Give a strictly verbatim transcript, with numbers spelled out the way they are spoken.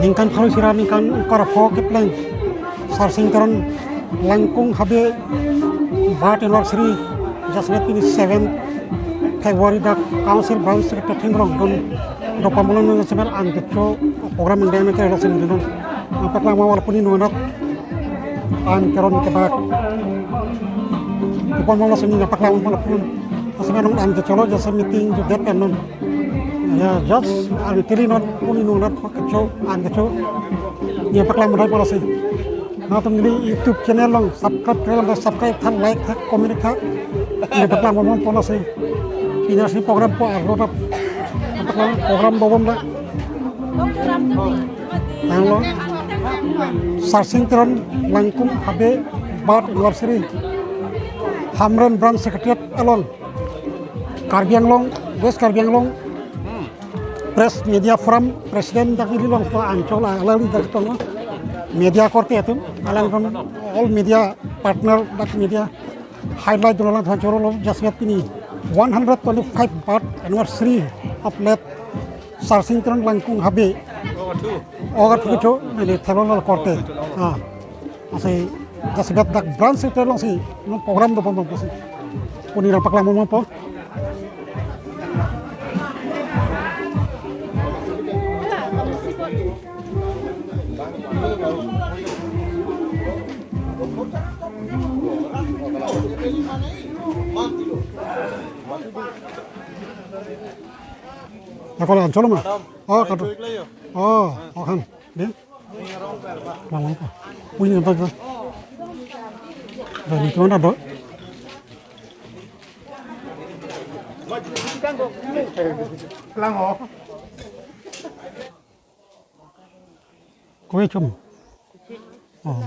Ningkan pharo isi ra ningkan ingkoi ra pho kepleng Sarsing Teron Langkung Habe birth anniversary, jasemet pini seven February dak Council Branch Secretary theklong don dopamlong nang jasemet an kecho program mendeng ke rasa nang paklang ma wala puni nunat an Teron kebak. Ipon mong langsung ni paklang mong pun. Langsung nong an kecholo jasa meeting juga pen non. Ya, just an tili non puni nunat kecho an kecho. Ni paklang mong pon langsung. Nangtum neli YouTube channel along subscribe kre lang, subscribe tha, like tha, comment tha. Ni paklang mong pon langsung. Pini si program po arlo tap. Paklang program bobom da. Nanglo Sarsing Teron Langkung Habe birth anniversary, Hamren Branch Secretariat along, Karbi Anglong, West Karbi Anglong Press Media Forum President dak ili long pa anchol alang dak tong media korte atum alang from all media partner dak media highlight dolo lang than choro lo jasemet pini one hundred twenty-five birth anniversary of late Sarsing Teron Langkung Habe. Oga thucho neli theklong lo korte. Ah. Asai jasemet dak branch secretary along si no program dopon pon si. Puni ra paklang mong pon. Ako lang, cholo ma. Oh, kado. Oh, okan. Deh. Lang lang ko. Punya apa tu? Dari mana do? Lang oh. Kue chum. Oh.